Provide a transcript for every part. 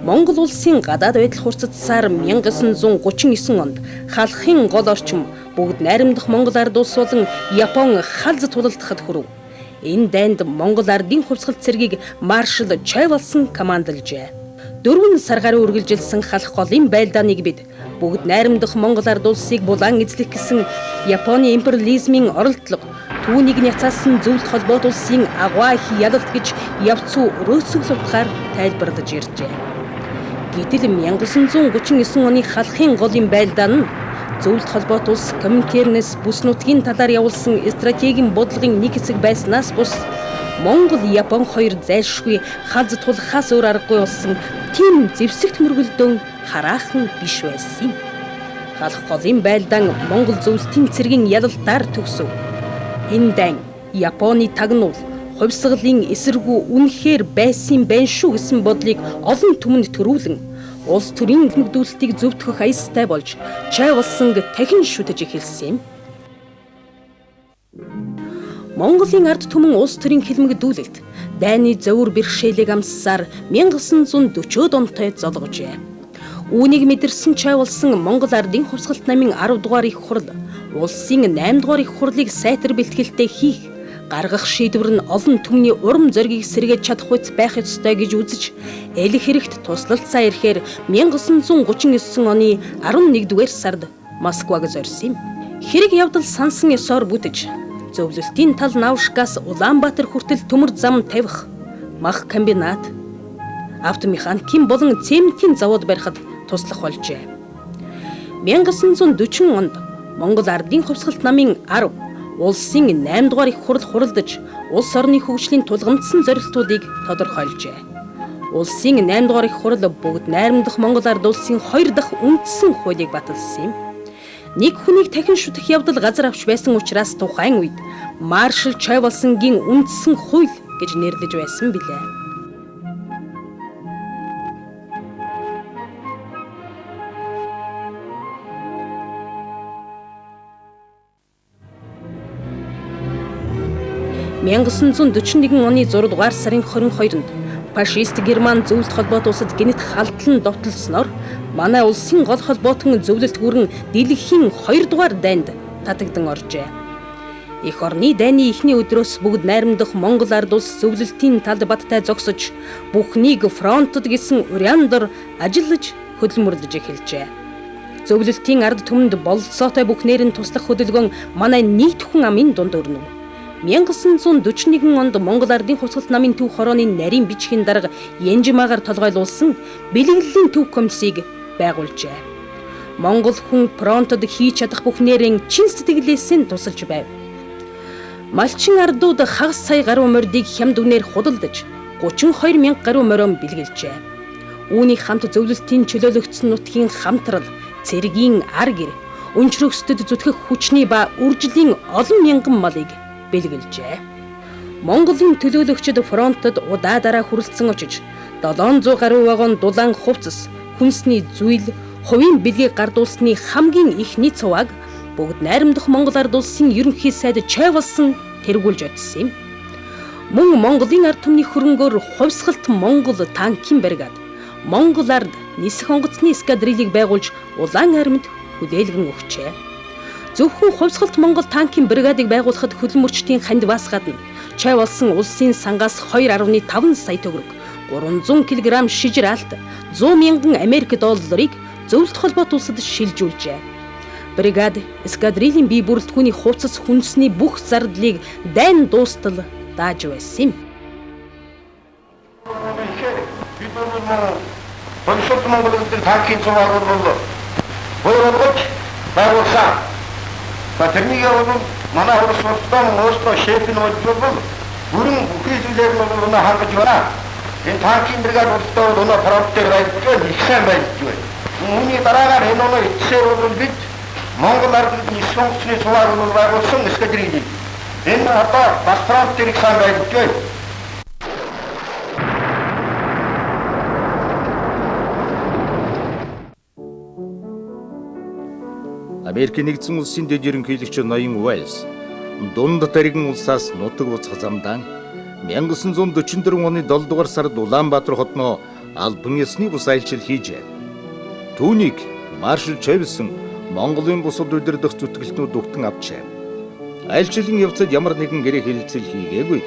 Монгол улсын гадаад байдал хурцдсаар 1939 онд халахын гол орчим бүгд найрамдах Монгол ард улс болон Япон халз тулалдахад хүрв. Энэ дайнд Монгол ардын хувьсгалт цэргийг маршал Чойбалсан командалжээ. 4 сар гаруй үргэлжилсэн халах голын байлдааныг бид бүгд найрамдах Монгол ард улсыг булан эзлэх гэсэн Японы империализмын оролдлого, түүнийг няцаасан зөвлөлт холбоот улсын агуй ялалт гэж явцуу өрөөсгөл утгаар тайлбарлаж иржээ. Гэтэл 1939 оны халахын голын байлдаан нь зөвлөлт холбоот улс Коминтернээс бүс нутгийн талаар явуулсан стратегийн бодлогын нэг хэсэг байснаас бус Монгол Япон хоёр зайлшгүй халз тулахаас өөр аргагүй болсон тийм зэвсэгт мөргөлдөөн хараахан биш байсан юм. Халах голын байлдаан Монгол зөвлөлтийн цэргийн ялалтаар төгсөв. Энэ дайн Японы тагнуул хувьсгалын эсэргүү үнэхээр байсан байх шүү гэсэн бодлыг олон түмэнд төрүүлэн улс төрийн хэмэгдүүлэлтийг зөвтгөх аястай болж Чойбалсанг дахин шүтэж эхэлсэн юм. Монголын ард түмэн улс төрийн хилмигдүүлэлт дайны зовир бэрхшээлийг амссаар 1940-од онтой золгожээ. Үүнийг мэдэрсэн Чойбалсан Монгол ардын хувьсгалт намын 10 дугаар их хурл, улсын 8 дугаар их хурлыг сайтар бэлтгэлтэй хийх, гаргах шийдвэр нь олон түмний урам зоригийг сэргээж чадах үс байх ёстой гэж үзэж, элэх хэрэгт туслалцаа ирэхээр 1939 оны 11-р сард Москваг зорьсон юм. Хэрэг явдал сансан ёсоор бүтэж, зөвлөлтийн тал Навшгаас Улаанбаатар хүртэл төмөр зам тавих, мах комбинат, автомеханикийн болон цементийн завод барихад туслах болжээ. 1940 онд Монгол ардын хувьсгалт намын 10, улсын 8 дугаар их хурл хуралдаж, улс орны хөгжлийн тулгамдсан зорилтуудыг тодорхойлжээ. Улсын 8 дугаар их хурл бүгд найрамдах Монгол ард улсын 2 дахь үндсэн хуулийг баталсан юм. Нэг хүнийг дахин шүтэх явдал газар авч байсан учраас тухайн үед маршал Чойбалсангийн үндсэн хууль гэж нэрлэж байсан билээ. «1941 оны 6 дугаар сарын 22-нд фашист Герман зөвлөлт холбоот улсад гэнэт халдлан довтолсноор манай улсын гол холбоотон зөвлөлт бүрэн дэлхийн 2 дугаар дайнд татагдан оржээ. Эх орны дайны эхний өдрөөс бүгд найрамдах Монгол ард улс зөвлөлтийн талд баттай зогсож, бүхнийг фронтод гэсэн уриандор ажиллаж хөдөлмөрлөж эхэлжээ. Зөвлөлтийн ард түмэнд бололцоотой бүхнээр нь туслах хөдөлгөөн манай нийт хүн амын дунд өрнөв. 1941 онд Монгол ардын хувьсгалт намын төв хорооны нарийн бичгийн дарга Янжимаагаар толгойлуулсан бэлэглэлийн төв комиссийг байгуулжээ. Монгол хүн фронтод хийж чадах бүхнээрэн чин сэтгэлээс нь тусалж байв. Малчин ардууд хагас сая гаруй мордыг хямд үнээр худалдаж 32 мянга гаруй морион бэлгэлжээ. Үүний хамт зөвлөлтийн чөлөөлөгдсөн нутгийн хамтрал, цэргийн ар гэр, өнчрөгсдөд зүтгэх хүчний ба үржлийн олон мянган малыг бэлгэлжээ. Монголын төлөөлөгчд фронтод удаа дараа хүрэлцэн очиж 700 гаруй вагон дулаан хувцас, хүнсний зүйл, хувийн бэлгийг гардуулсны хамгийн эхний цувааг бүгд найрамдах Монгол ард улсын ерөнхий сайд Чойбалсан тэргүүлж очсон юм. Мөн Монголын ард түмний хөрөнгөөр хувьсгалт Монгол танкийн бригад, Монгол ард нисэх онгоцны эскадрилийг байгуулж улаан армид хүлээлгэн өгчээ. Зөвхөн хувьсгалт Монгол танкийн бригадыг байгуулахад хөдөлмөрчдийн хандиваас гадна Чойбалсан улсын сангаас 2.5 сая төгрөг, 300 кг шижир алт, 100 мянган Америк долларыг зөвлөлт холбоот улсад шилжүүлжээ. Бригад, эскадрилийн бие бүрэлдэхүүний хувцас хүнсний бүх зардлыг дайн дуустал дааж байсан юм. Бид бол Хувьсгалт Монголын танкийн цуваар бол болгож байгуулсан. За тэрнийг бол манай улс улсдаа өөрсдөө шеф нь бол бүрэн бүхий зүйлээр нь бол өнөө хангаж байна. Энэ танкийн бригад улсдаа бол өнөө фронт дээр байж байна, их сайн байж байна. Үүний дараагаар энэ өнөө эцсээр бол бид Монгол ардын нисэх онгоцны цуваар бол байгуулсан эскадрилийг. Энэ одоо бас фронт дээр их сайн байж байна. Америкийн нэгдсэн улсын дэд ерөнхийлөгч ноён Уэльс дунд таригэн улсаас нутаг буцах замдаан 1944 оны 7 дугаар сард Улаанбаатар хотноо албан ёсны бус айлчил хийжээ. Түүнийг маршал Чойболсон Монголын бусад удирдах зүтгэлтнүүд угтан авчээ. Айлчлалын явцад ямар нэгэн гэрээ хэлэлцэл хийгээгүй.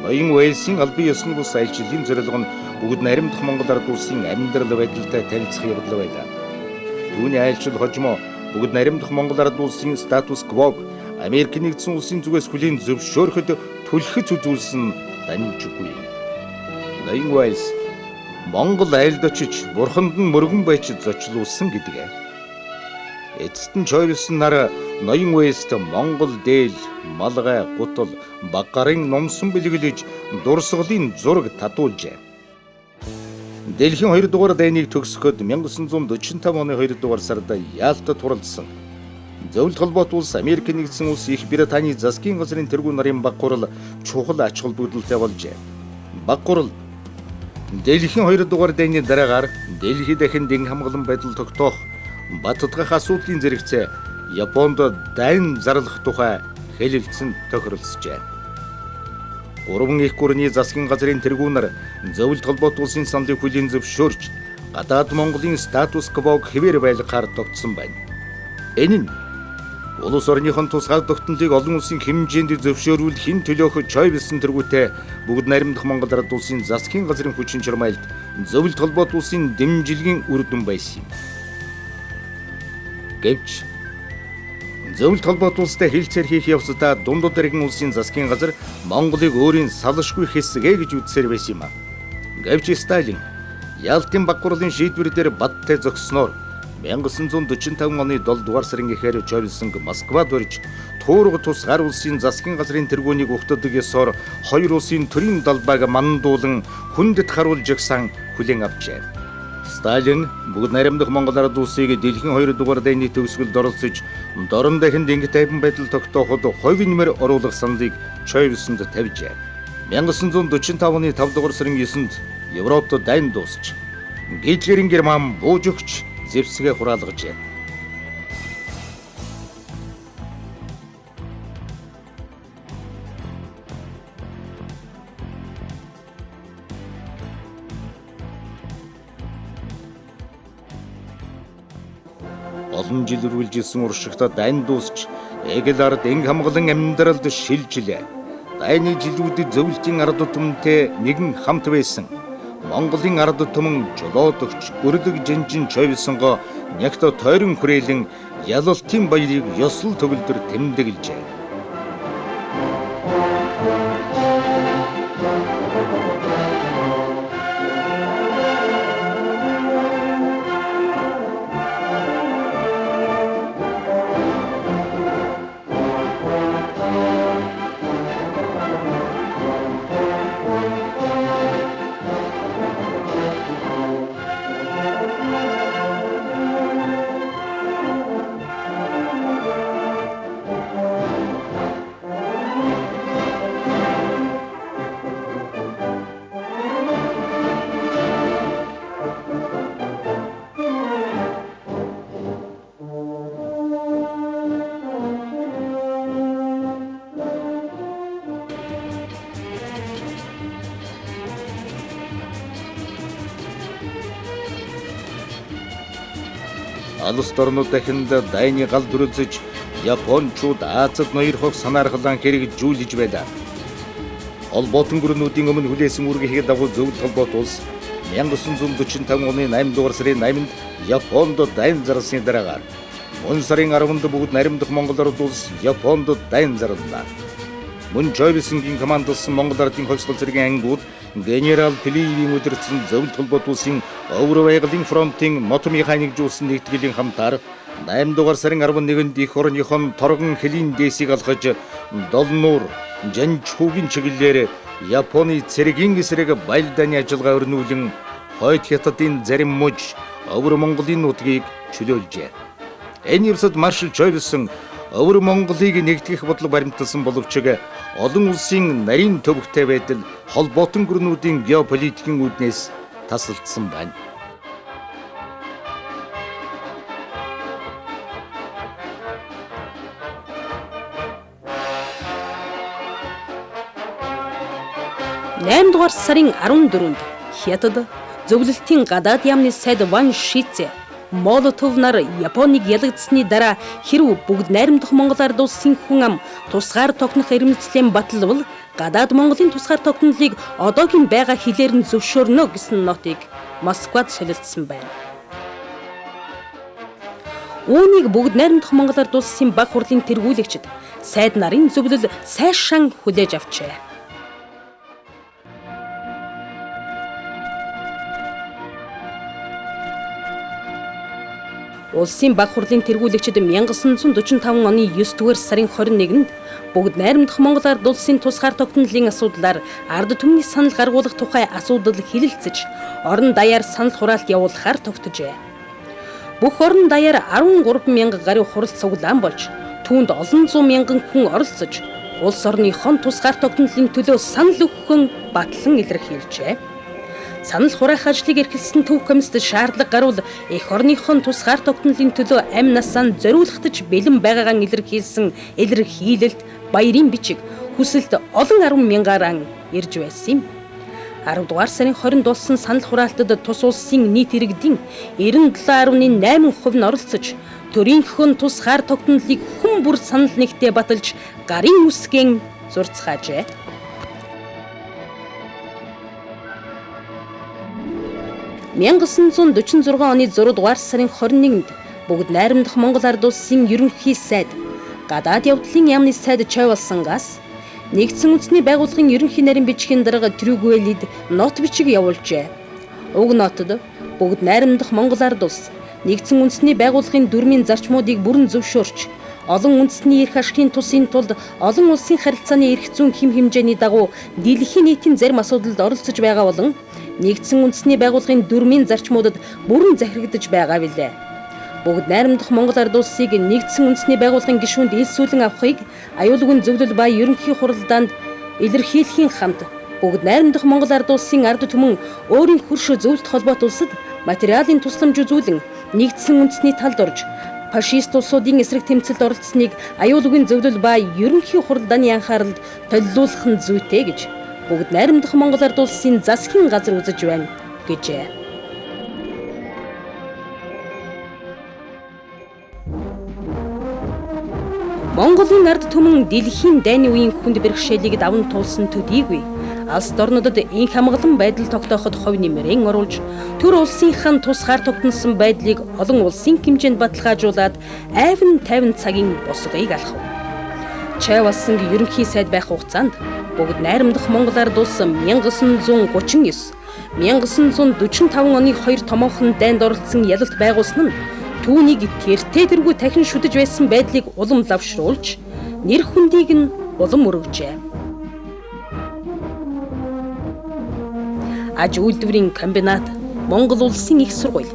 Ноён Уэльсийн албан ёсны бус айлчлалын зорилго нь бүгд найрамдах Монгол ард улсын амьдрал байдалтай танилцах явдал байлаа. Түүний айлчил хожмоо бүгд найрамдах Монгол ард улсын статус квог Америк нэгдсэн улсын зүгээс хүлээн зөвшөөрөхөд түлхэц үзүүлсэн дамжгүй. Ноён Уэльс Монгол айлд очиж бурханд нь мөргөн байж зочлуулсан гэдэг. Эцэст нь Чойболсон нар ноён Уэльст Монгол дээл, малгай, гутал, баг гарын номсон бэлэглэж дурсгалын зураг татуулжээ. Дэлхийн 2 дугаар дайныг төгсгөхөд 1945 оны 2 дугаар сард Ялтад хуралдсан. Зөвлөлт холбоот улс Америк нэгдсэн улс Их Британий засгийн газрын тэргүүн нарын баг гурал чухал ач холбогдолтой болжээ. Баг гурал Дэлхийн 2 дугаар дайны дараагаар дэлхий дахин дэн хамгаалан байдал тогтоох баттгах асуудлын зэрэгцээ Японд дайн зарлах тухай хэлэлцэн тохиролцжээ. Гурван их гүрний засгийн газрын тэргүүн нар Зөвлөлт холбоот улсын саналыг хүлээн зөвшөөрч гадаад Монголын статус квог хэвээр байлгахаар тогтсон байна. Энэ нь улс орныхон тусгаар тогтнолыг олон улсын хэмжээнд зөвшөөрүүлэхин төлөөх Чойболсон тэргүүтээ бүгд найрамдах Монгол ард улсын засгийн газрын хүчин чармайлт Зөвлөлт холбоот улсын дэмжлэгийн үр дүн байсан юм. Гэвч Зөвлөлт холбоот улстай хэлцээр хийх явцдаа дундад иргэн улсын засгийн газар Монголыг өөрийн салшгүй хэсгээ гэж үзсээр байсан юм а. Гэвч Сталин Ялтын баг гурлын шийдвэр дээр бадтай зогссноор 1945 оны 7 дугаар сарын эхээр Чойболсонг Москвад урьж туурга тус гар улсын засгийн газрын тэргүүнийг ухтдаг ёсоор хоёр улсын төрийн далбайг мандуулан хүндэт харуулж жагсаан хүлээн авчээ. Сталин бүгд найрамдах Монгол ард улсыг дэлхийн 2 дугаар дайны төгсгөлд оролцож дорн дахинд инг тайван байдал тогтооход хувийн нэмэр оруулах саналыг Чойболсонд тавьжээ. 1945 оны 5 дугаар сарын 9-нд Европт дайн дуусч Гитлерийн Герман бууж өгч зэвсгээ хураалгажээ. Олон жил үргэлжилсэн уршигта дайн дуусч эгэл ард инг хамгалан амьдралд шилжилээ. Дайны жилүүдэд зөвлөлтийн ард түмэнтэй нэгэн хамт байсан. Монголын ард түмэн жолоодогч өрлөг жанжин Чойболсонгоо нягт тойрон хүрээлэн ялалтын баярыг ёслол төгөлдөр тэмдэглэжээ. Алс дорнод дахинд дайны гал дүрэлзэж Япончууд Азад ноёрхох санаархлан хэрэгжүүлж байлаа. Холбоотон гүрнүүдийн өмнө хүлээсэн үүргийн дагуу Зөвлөлт холбоот улс 1945 оны 8 дугаар сарын 8-нд Японд дайн зарласны дараагаар мөн сарын 10-нд бүгд найрамдах Монгол ард улс Японд дайн зарлалаа. Мөн Чойболсонгийн командалсан Монгол ардын хувьсгал зэргийн ангиуд генерал Плиевийн удирдсан Зөвлөлт холбоот улсын Өвөр байгалийн фронтын мото механикжуулсан нэгтгэлийн хамтаар 8 дугаар сарын 11-нд эх орныхон торгон хөлийн дээсийг алхаж Долнуур, Жанчхүүгийн чиглэлээр Японы цэргийн эсрэг байлдааны ажиллагаа өрнүүлэн хойд хятадын зарим муж Өвөр Монголын нутгийг чөлөөлжээ. Энэ явцад маршал Чойболсон Өвөр Монголыг нэгтгэх бодлого баримтласан боловч олон улсын нарийн төвөгтэй байдал холбоотон гүрнүүдийн геополитикийн үүднээс тасалдсан байна. 8 дугаар сарын 14-нд Хятад Зөвлөлтийн гадаад яамны сайд Ван Шице Молотов нар Японыг ялагдсаны дараа хэрв бүгд найрамдах Монгол ард улсын хүн ам тусгаар тогтнох эрмэлзлийн баталвал гадаад Монголын тусгаар тогтнолыг одоогийн байгаа хилээр нь зөвшөөрнө гэсэн нотыг Москвад солилцсон байна. Үүнийг бүгд найрамдах Монгол ард улсын баг хурлын тэргүүлэгчид сайд нарын зөвлөл сайшаан хүлээж авчээ. Улсын баг хурлын тэргүүлэгчид 1945 оны 9 дугаар сарын 21-нд бүгд найрамдах Монгол ард улсын тусгаар тогтнолын асуудлаар ард түмний санал гаргуулах тухай асуудал хэлэлцэж, орон даяар санал хураалт явуулахаар тогтожээ. Бүх орон даяар 13 мянга гаруй хурал цуглаан болж, түүнд олон зуун мянган хүн оролцож, улс орныхон тусгаар тогтнолын төлөө санал өгөхөн батлан илэрхийлжээ. Санал хураах ажлыг эрхэлсэн төв комист шаардлага гарвал эх орныхон тусгаар тогтнолын төлөө амь насаа зориулахдаж бэлэн байгаагаа илэрхийлсэн илэрхийлэлт баярын бичиг хүсэлт олон 10 мянгаараа ирж байсан юм. 10 дугаар сарын 20-нд болсон санал хураалтад тус улсын нийт иргэдийн 97.8% нь оролцож, төрийнхөө тусгаар тогтнолыг хүн бүр санал нэгтээ баталж гарын үсгэн зурцгаажээ. 1946 оны 6 дугаар сарын 21-нд бүгд найрамдах Монгол ард улсын ерөнхий сайд гадаад явдлын яамны сайд Чойволсонгаас нэгдсэн үндэсний байгууллагын ерөнхий нарийн бичгийн дарга Трюгвелид нот бичиг явуулжээ. Уг нотод бүгд найрамдах Монгол ард улс нэгдсэн үндэсний байгууллагын дүрмийн зарчмуудыг бүрэн зөвшөөрч, олон үндэсний эрх ашигын тусын тулд олон улсын харилцааны эрх зүйн хэм хэмжээний дагуу дэлхийн нийтийн зарим асуудалд оролцож байгаа болон нэгдсэн үндэсний байгууллагын дүрмийн зарчмуудад бүрэн захирагдаж байгаа билээ. Бүгд найрамдах Монгол ард улсыг нэгдсэн үндэсний байгууллагын гишүүнд элсүүлэн авахыг аюулгүй зөвлөл ба ерөнхий хуралдаанд илэрхийлэхийн хамт бүгд найрамдах Монгол ард улсын ард түмэн өөрийн хөрш зөвлөлт холбоот улсад материалын тусламж үзүүлэн нэгдсэн үндэсний талд орж фашист улсуудын эсрэг тэмцэлд оролцсныг аюулгүй зөвлөл ба ерөнхий хуралдааны анхааралд толилуулах нь зүйтэй гэж бүгд найрамдах Монгол ард улсын засгийн газар үзэж байна гэжээ. Монголын ард түмэн дэлхийн дайны үеийн хүнд бэрхшээлийг даван туулсан төдийгүй алс орнодод инх хамгалан байдал тогтооход хувь нэмрэн оруулж төр улсынхаа тусгаар тогтносон байдлыг олон улсын хэмжээнд баталгаажуулаад айван 50 цагийн босгоыг алхав. Чойволсон ерөнхий сайд байх хугацаанд бүгд найрамдах Монгол ард улс 1939 1945 оны хоёр томоохон дайнд оролцсон ялалт байгуулсан нь түүнийг тэртээ тэргүй дахин шүдэж байсан байдлыг улам лавшруулж нэр хүндийг нь улам өргөжээ. Аж үйлдвэрийн комбинат, Монгол улсын их сургууль,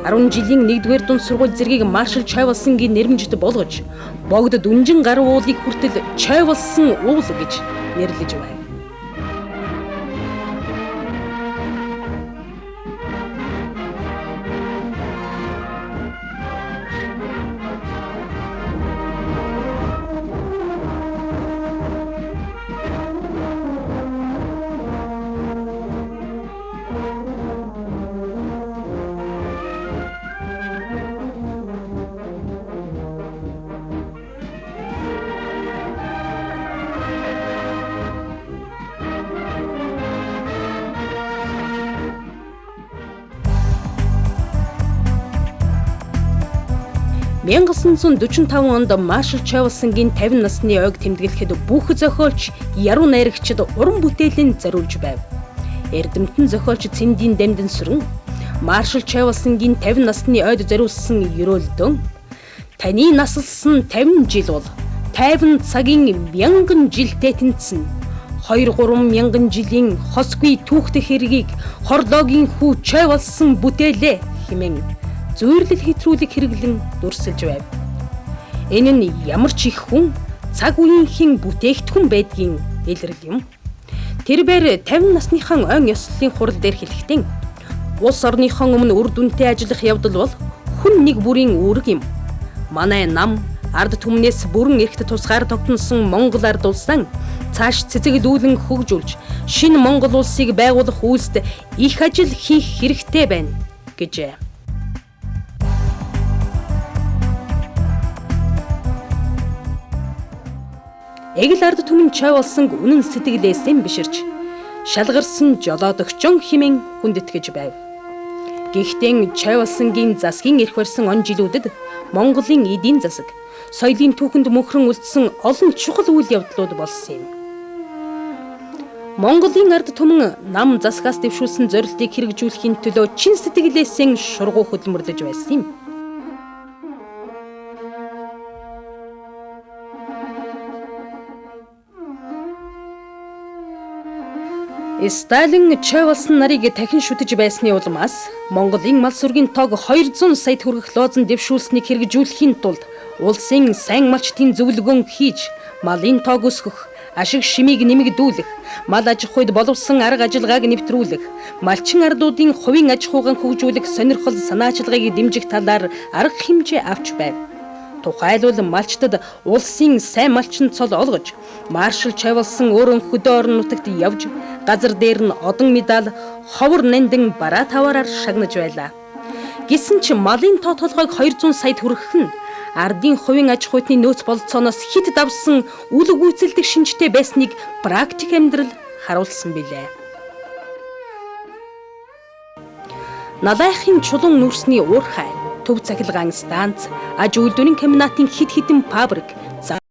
10 жилийн 1-р дунд сургууль зэргийг маршал Чойволсонгийн нэрмжид болгож, богд дүнжин гаруй уулыг хүртэл Чойволсон уул гэж нэрлэж байв. 1945 онд маршал Чойволсонгийн 50 насны ойг тэмдэглэхэд бүх зохиолч, яруу найрагчид уран бүтээлийн зориулж байв. Эрдэмтэн зохиолч Цэндийн дамдын сүрэн маршал Чойволсонгийн 50 насны ойд зориулсан ерөөлдөн таны насалсан 50 жил бол 50 цагийн мянган жилтэй тэнцсэн. 2-3 мянган жилийн хосгүй түүхтэх хэргийг хорлоогийн хүү Чойволсон бүтээлээ хэмээн зүйрлэл хэтрүүлэг хэрэглэн дүрсэлж байв. Энэ нь ямар ч их хүн цаг үеийнхэн бүтээгдэхүүн байдгийн илрэл юм. Тэр бээр 50 насныхан ойн ёслолын хурал дээр хэлэхдээ улс орныхон өмнө үр дүнтэй ажиллах явдал бол хүн нэг бүрийн үүрэг юм. Манай нам ард түмнээс бүрэн эрхт тусгаар тогтносон Монгол ард улсаа цааш цэцэглүүлэн хөгжүүлж Шинэ Монгол улсыг байгуулах үйлсд их ажил хийх хэрэгтэй байна гэжээ. Эгэл ард түмэн Чойболсонг үнэн сэтгэлээсээ биширч шалгарсан жолоодогчон хэмээн хүндэтгэж байв. Гэхдээ Чойболсонгийн засгийн эрх барьсан он жилүүдэд Монголын эдийн засаг, соёлын түүхэнд мөнхрөн үлдсэн олон чухал үйл явдлууд болсон юм. Монголын ард түмэн нам засгаас дэвшүүлсэн зорилтыг хэрэгжүүлэхийн төлөө чин сэтгэлээсээ шургуу хөдөлмөрлөж байсан юм. Сталин Чойболсон нарыг дахин шүтэж байсны улмаас Монголын мал сүргийн тоог 200 саяд хүргэх лоозон дэвшүүлснийг хэрэгжүүлэхийн тулд улсын сайн малчдын зөвлөгөөн хийж малын тоог өсгөх, ашиг шимийг нэмэгдүүлэх, мал аж ахуйд боловсон арга ажиллагааг нэвтрүүлэх, малчин ардуудын хувийн аж ахуйгаа хөгжүүлэх сонирхол санаачилгааг дэмжих талаар арга хэмжээ авч байв. Тухайлбал малчдад улсын сайн малчин цол олгож, маршал Чойболсон өөрөө хөдөө орон нутагт явж, газар дээр нь одон медаль, ховор нандин бараа таваараар шагнаж байлаа. Гэсэн ч малын тоо толгойг 200 саяд хүргэх нь ардын хувийн аж ахуйтны нөөц бололцооноос хэд давсан үл гүйцэлдэх шинжтэй байсныг практик амьдрал харуулсан билээ. Налайхын чулуун нүрсний уурхай, төв цахилгаан станц, аж үйлдвэрийн комбинатын хэд хэдэн фабрик,